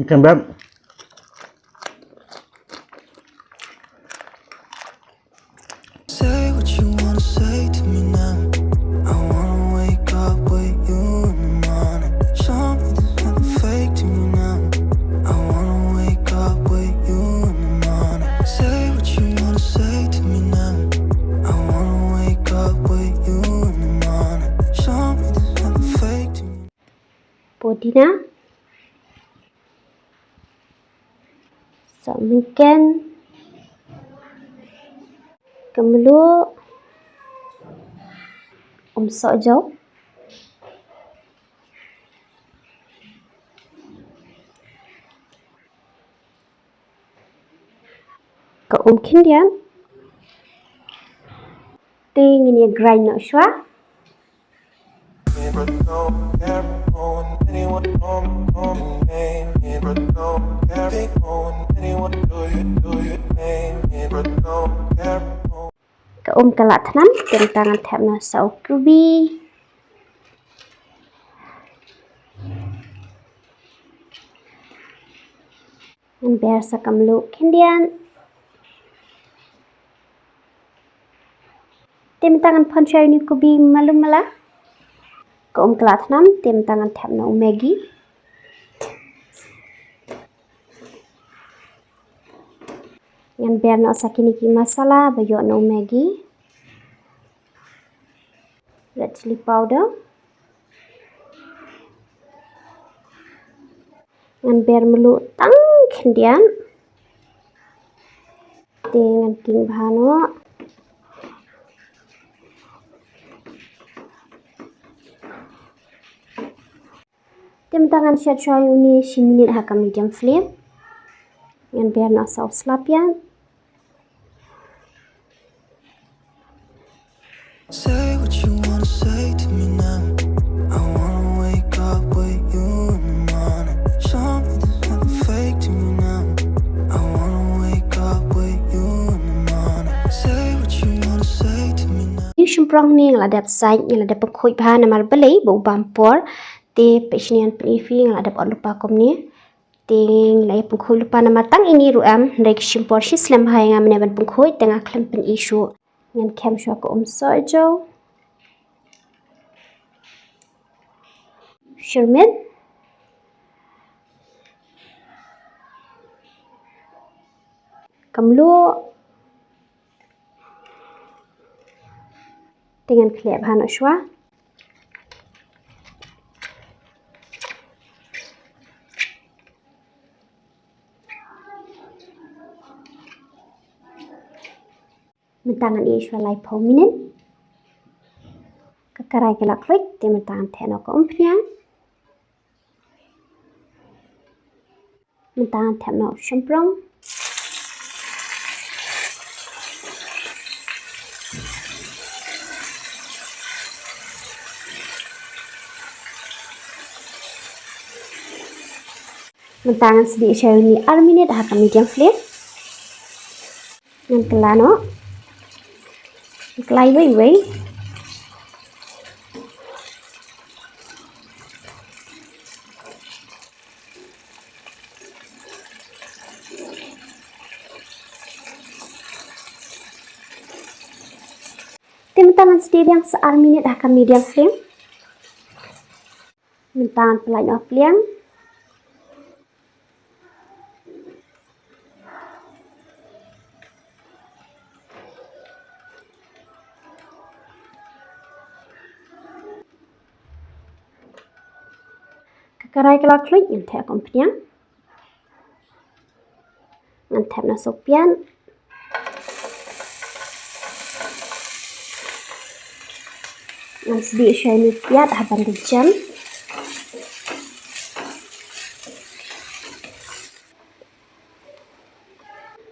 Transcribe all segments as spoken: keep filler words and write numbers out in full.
Kan beb. Say what you wanna say to me now. I wanna wake up with you in the morning. Show me there's nothing fake to me now. I wanna wake up with you in the morning. Say what you wanna say to me now. I wanna wake up with you in the morning. Show me there's nothing fake to me. Pudina, sohmynken, ka mluh, umsohjaw, ka umkhyndiat. Te ngin ïa grind noh shuwa. Ka um ka la thnam, te mynta ngan thep noh sa u kubi. Ngan ber sa ka mluh khyndiat. Te mynta ngan phon shuwa ïa une u kubi malu mala. Ka um ka la thnam, te mynta ngan thep noh u Maggi. Ngan ber noh sa kine ki masala ba ïoh na u Maggi. Red chilli powder. Ngan ber mluh tang khyndiat. Te ngan king bha noh. Te mynta ngan shet shuwa ïa une shi minit ha ka medium flame. Ngan ber noh sa u slap ïa. Say what you wanna say to me now. I wanna wake up with you in the morning. Show me there's nothing fake to me now. I wanna wake up with you in the morning. Say what you wanna say to me now. Ïa u shymprong ne nga la dep sait, nga la dep pynkhuid bha namar balei ba u bam por. Te peit shane ngan pyni phi, nga la dep ot lypa kumne. Te nga la ïa pynkhuid lypa namar tang ine ruh em, hynrei ka shim por shi slem bha ïa nga mynne ban pynkhuid, te nga khlem pyni shuh. Ngan khem shuwa ka umsohjaw. Shyrmit. Ka mluh. Te ngan khleh bha noh shuwa. Mynta ngan ïa shuwa laiphew minit. Ka karai ka la khluit, te mynta ngan thep noh ka umphniang. Mynta ngan thep noh u shymprong. Mynta ngan sdieh sha une ar minit ha ka medium flame. Ngan kylla noh. Kylla iwei iwei. Te mynta ngan sdieh biang sa ar minit ha ka medium flame. Mynta ngan pynlait noh pliang. Ka karai ka la khluit, ngan thep ka umphniang. Ngan thep noh sa u piat. Ngan sdieh shuwa ïa une u piat ha ban da jem.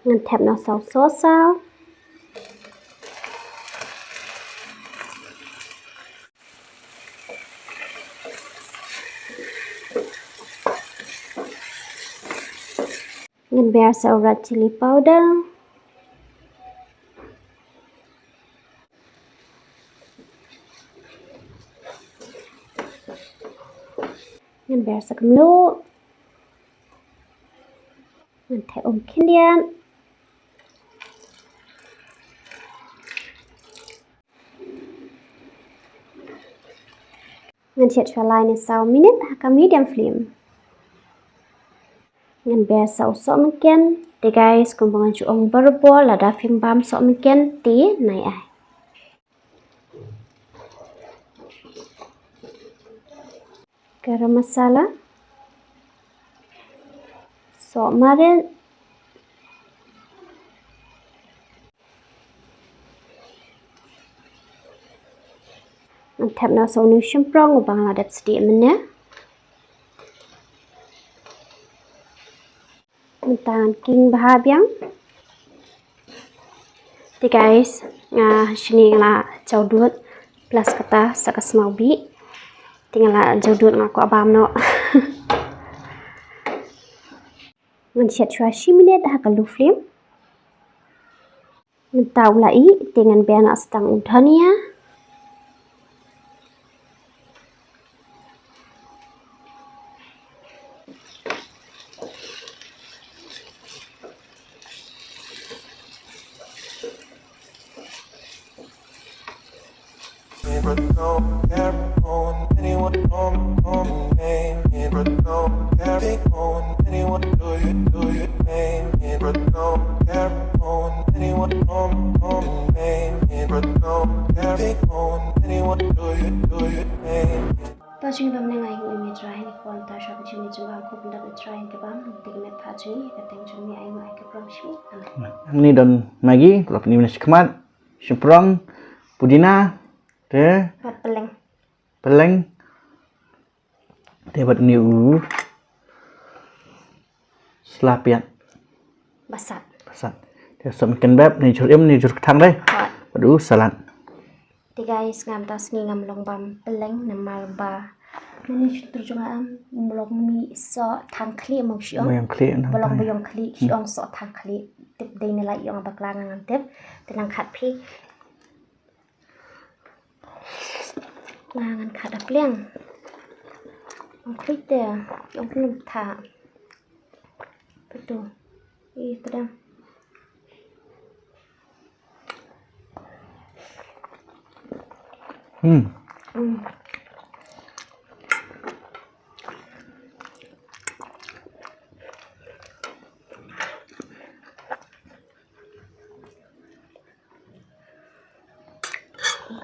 Ngan thep noh sa u sohsaw. Ngan ber sa u red chilli powder. Ngan ber sa ka mluh. Ngan thep um khyndiat. Ngan shet shuwa lai ne saw minit ha ka medium flame. Ngan ber saw sohmynken. Te guys, kumba ngan shu ong barabor, lada phim bam sohmynken te nai ai. Garam masala, soh marit. Ngan thep noh sa une u shymprong uba nga la dep sdieh mynne. Mynta ngan king bha biang. Te guys, nga shini nga la jaw dud plus kata sa ka smaw bih. Te nga la jaw dud, nga kwah bam noh. Ngan shet shuwa shi minit ha ka low flame. Mynta u la ih, te ngan ber noh sa tang u dhania. To jingdam ne ngai ngi ïa Trai ni kwah ta shah jingdam jingdam khup dap Trai ki bam te ki met pha jingdam ka teng jingdam ai ngai ka pram shi. Amen. Ni don Maggi, lok ni mena shikmat, shymprong, pudina, te Pat peleng. Peleng. Te bad ni u sla piat. Basat. Basat. Te sohmynken bep, ni jur im, ni jur kthang dei. Pat. Bad u salad. Te guys, ngam ta sngi ngam long bam peleng namar ba mani shutur jong am, um long mi soh thang khlieh mong shi ong. Ba long ba yong khlieh shi ong soh thang khlieh. Tip dei ne la ïong bakla ngam tip. Te nang khat phi. Nga ngan khat da pliang. Ong klik te, ong klik tha. Betul. Ih, tadam. Hmm. Hmm.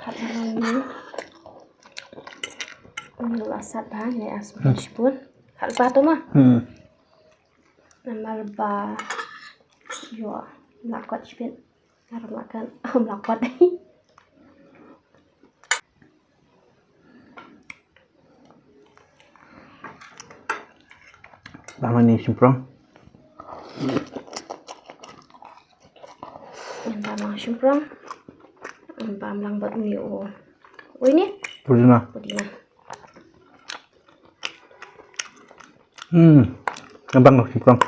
Khat ba ngan ni. Ni la sat ba ni as pun. Khat ba tu ma. Hmm. Namar ba yo la kot sipit. Ar la kan am la kot. Bam ni shymprong. Ngan bam shymprong. Ngan bam lang bad ni u. Ui ni. Pudina. Pudina. Hmm. Ngan bam shymprong.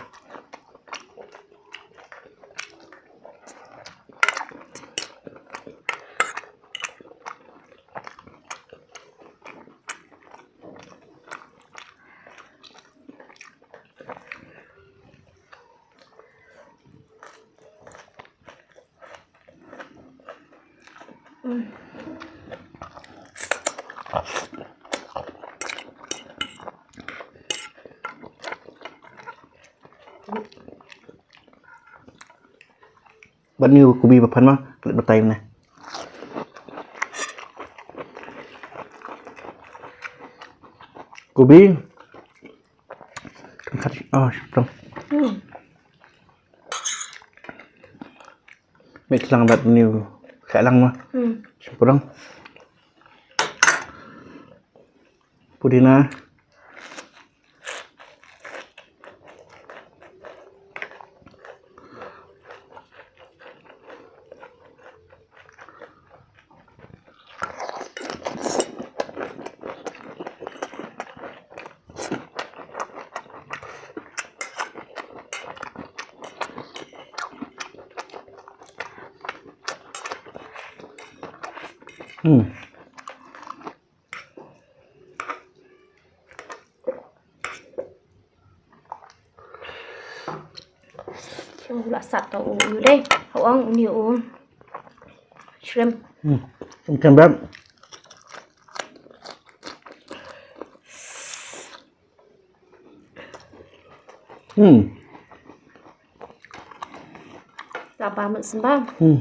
Bad ni u kubi ba phan ma, klet batai ne. Kubi. Kan khat, oh, shymprong. Hmm. Mix lang bad ni u khat lang ma. Hmm. Shymprong. Pudina. Hmm. U la sap to u yu dei. Hawang uni u shrimp. Hmm. Shrimp kembab. Hmm. Laba mut sembam. Hmm.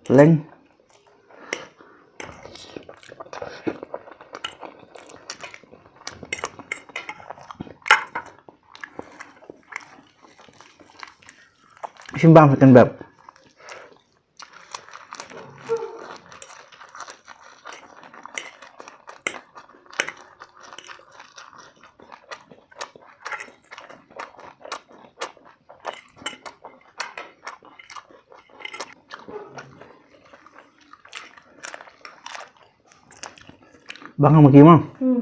Leng. Shimbang second bab. Bang ma ki ma. Hmm.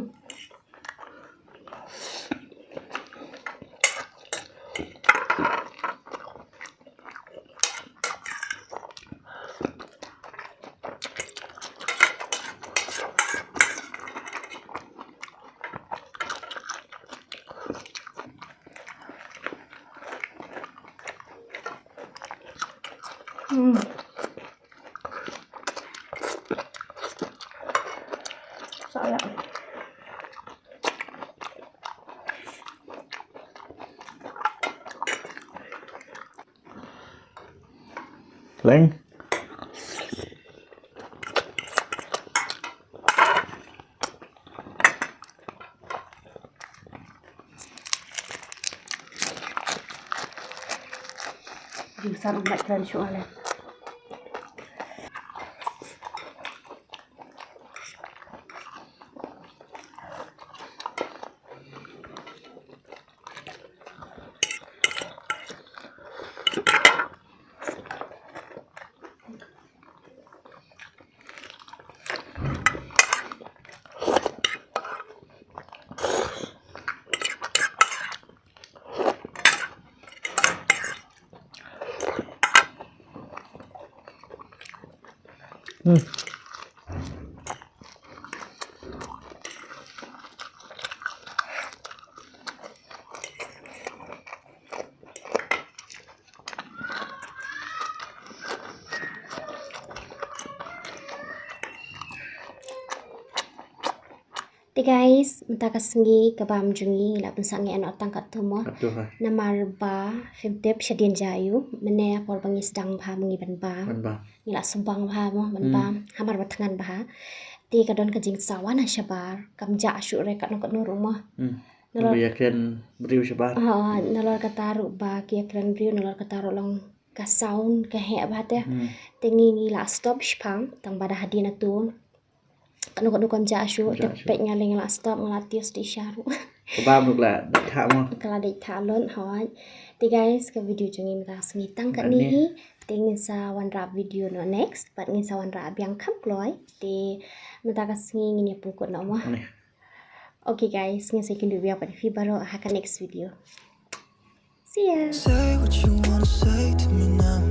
Hmm. Saya. Leng. Jingsan umat klan shu ale. Hmm. Te guys, mynta ka sngi ka bam jong ngi la pynsah ngi ano tang katto mo. Katto ha. Namar ba phim tip shadien jaiu, mynne por ba ngi sdang bha ma ngi ban bam. Ban bam. Ngi la subang bha mo ban bam. Hmm. Hamar ba thngan bha. Te ka don ka jingsawa na shabar, kam jah shuh re katno katno ruh mo. Hmm. Nalor ba ïakren briew shabar. Ha, nalor kata ruh ba ki ïakren briew, nalor kata ruh long ka sound ka heh bha te. Hmm. Te ngi ngi la stop shipang, tang ba da hadien ato. Kano kano kam jah shuh, te peit nga leh nga la stop, nga la tios ti sharu. Ka bam ruh la dei tha mo. Ka la dei tha lon hoi. Te guys, ka video jong ngi mynta ka sngi tang katne hi. Te ngin sa wanrah video noh next, bad ngin sa wanrah biang kham kloi. Te mynta ka sngi ngin ïa pynkhot noh mo. Okay guys, ngin sa ïakynduh biang bad phi baroh ha ka next video. See ya. Say what you wanna say to me now.